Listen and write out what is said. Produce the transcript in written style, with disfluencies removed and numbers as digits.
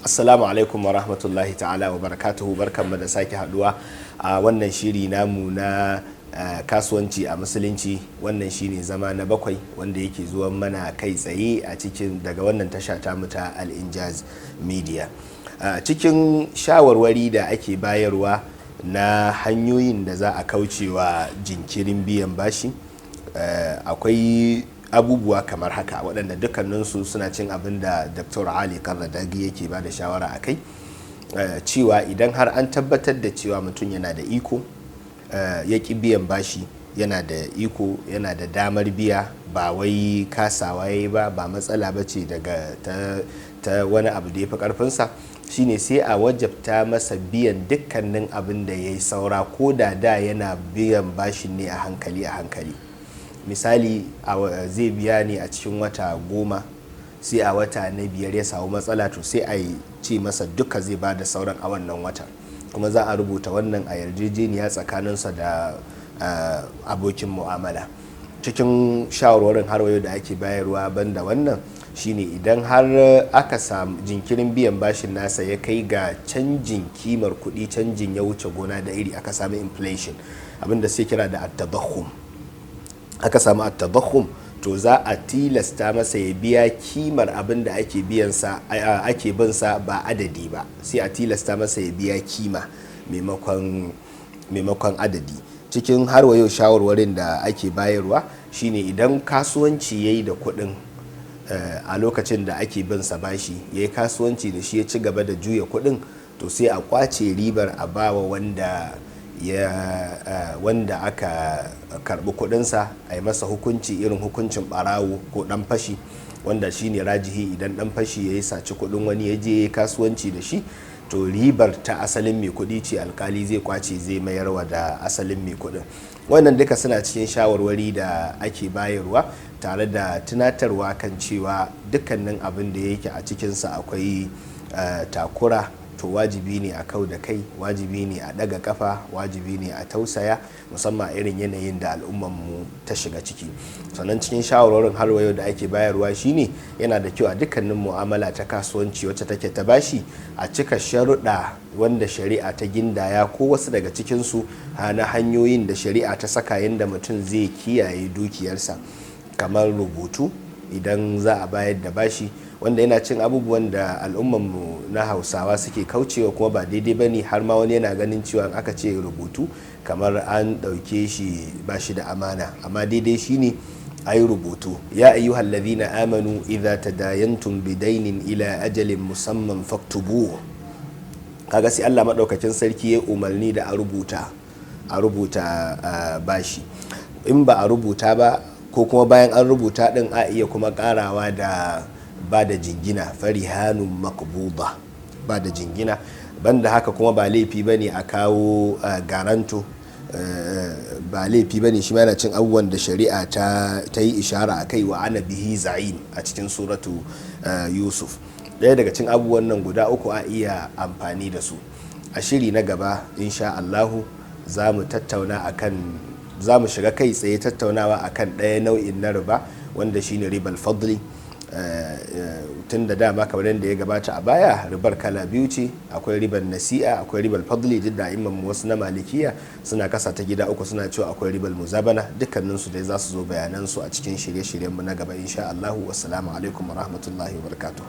Assalamu alaikum wa rahmatullahi ta'ala wa barakatuhu. Barkanmu da sake haduwa a wannan shiri namu na kasuwanci a musulunci. Wannan shine zama na bakwai wanda yake zuwan mana kai tsaye a cikin daga wannan tasha ta ta Al-Injaz Media. Cikin shawarwari da ake bayarwa na hanyoyin da za a kaucewa jinkirin biyan bashi, akwai abubuwa kamar haka, waɗanda dukkaninsu suna cin abin da Dr. Ali Karradagi yake ba da shawara a kai, cewa idan har an tabbatar da cewa mutum yana da iko, ya ƙi biyan bashi, yana da iko, yana da damar biya, ba wai kasawa ya yi ba, ba matsala ba ce daga ta wani abu da ya fi ƙarfinsa, shine sai a wajabta masa biyan dukkanin abin da ya yi saura, ko da da yana biyan bashin ne a hankali a hankali. Misali, zai biya ne a cikin wata 10, sai a wata na biyar ya samu matsala, to sai a ce masa duka zai ba da sauran a wannan wata. Kuma za a rubuta wannan a yarjejeniya tsakaninsa da abokin mu'amala. Cikin shawarwarin har wayo da ake bayarwa banda wannan shine, idan har aka samu jinkirin biyan bashin nasa ya kai ga canjin kimar kuɗi, canjin ya wuce gona da iri, aka samu inflation, abinda sai kira da at-tadakhum, aka samu at-tadakhum, to za a tilasta masa ya biya kimar abin da ake biyan sa, ake bin sa, ba adadi ba. Sai a tilasta masa ya biya kima maimakon adadi. Cikin har wayo shawarwarin da ake bayarwa shine, idan kasuwanci yayi da kuɗin a lokacin da ake bin sa bashi, ya yi kasuwanci da shi, ya ci gaba da juya kuɗin, to sai a kwace ribar a bawa wanda aka karbi kudinsa, a yi masa hukunci irin hukuncin barawo ko dan fashi, wanda shine rajihi. Idan dan fashi ya yi saci kudin wani, ya je kasuwanci da shi, to ribar ta asalin mai kudi ce, alkali zai kwace, zai mayarwa da asalin mai kudin. Wannan duka suna cikin shawarwari da ake bayarwa, tare da tunatarwa kan cewa dukkanin abin da yake a cikinsa akwai takura, to wajibi ne a kau da kai, wajibi ne a daga kafa, wajibi ne a tausaya, musamman irin yanayin da al'ummarmu ta shiga ciki. Sannan cikin shawarwarin har wayo da ake bayarwa shine, yana da kyau a dukkanin mu'amala ta kasuwanci wacce take ta bashi, a cika sharuɗa wanda shari'a ta gindaya ko wasu daga cikinsu na hanyoyin da shari'a ta saka yadda mutum zai kiyaye dukiyarsa, kamar rubutu idan za a bayar da bashi, wanda yana cin abubuwan da al'ummanmu na Hausawa suke kaucewa, kuma ba daidai ba ne. Har ma wani yana ganin cewa aka ce rubutu, kamar an ɗauke shi ba shi da amana. Amma daidai shine a yi rubutu. Ya ayyuhal ladhina amanu idza tadayantum bidainin ila ajalin musamman faktubuhu. Kaga sai Allah maɗaukakin sarki ya umarni da a rubuta bashi. In ba a rubuta ba, ko kuma bayan an rubuta din, a iya kuma karawa da ba da jingina, farihanun maqbuda, ba da jingina. Banda haka kuma, ba laifi bane a kawo guarantor, ba laifi bane. Shi ma yana cin abubuwan da shari'a ta yi ishara a kai, wa ana bihi za'im, a cikin Suratu Yusuf. Ɗaya daga cin abubuwan nan guda uku a iya amfani da su. A shiri na gaba, insha Allahu, za mu tattauna akan, za mu shiga kai tsaye tattaunawa akan ɗaya nau'in na riba, wanda shine ribal fadli. Tun da dama, kamar yadda ya gabata a baya, ribar kala biyu ce: akwai ribar nasi'a, akwai ribar fadli. Duk da imam wasu na Malikiya suna kasa ta gida uku, suna cewa akwai ribar muzabana. Dukkaninsu dai za su zo bayanansu a cikin shirye-shiryenmu na gaba, insha Allahu. Wassalamu alaikum wa rahmatullahi wa barakatuh.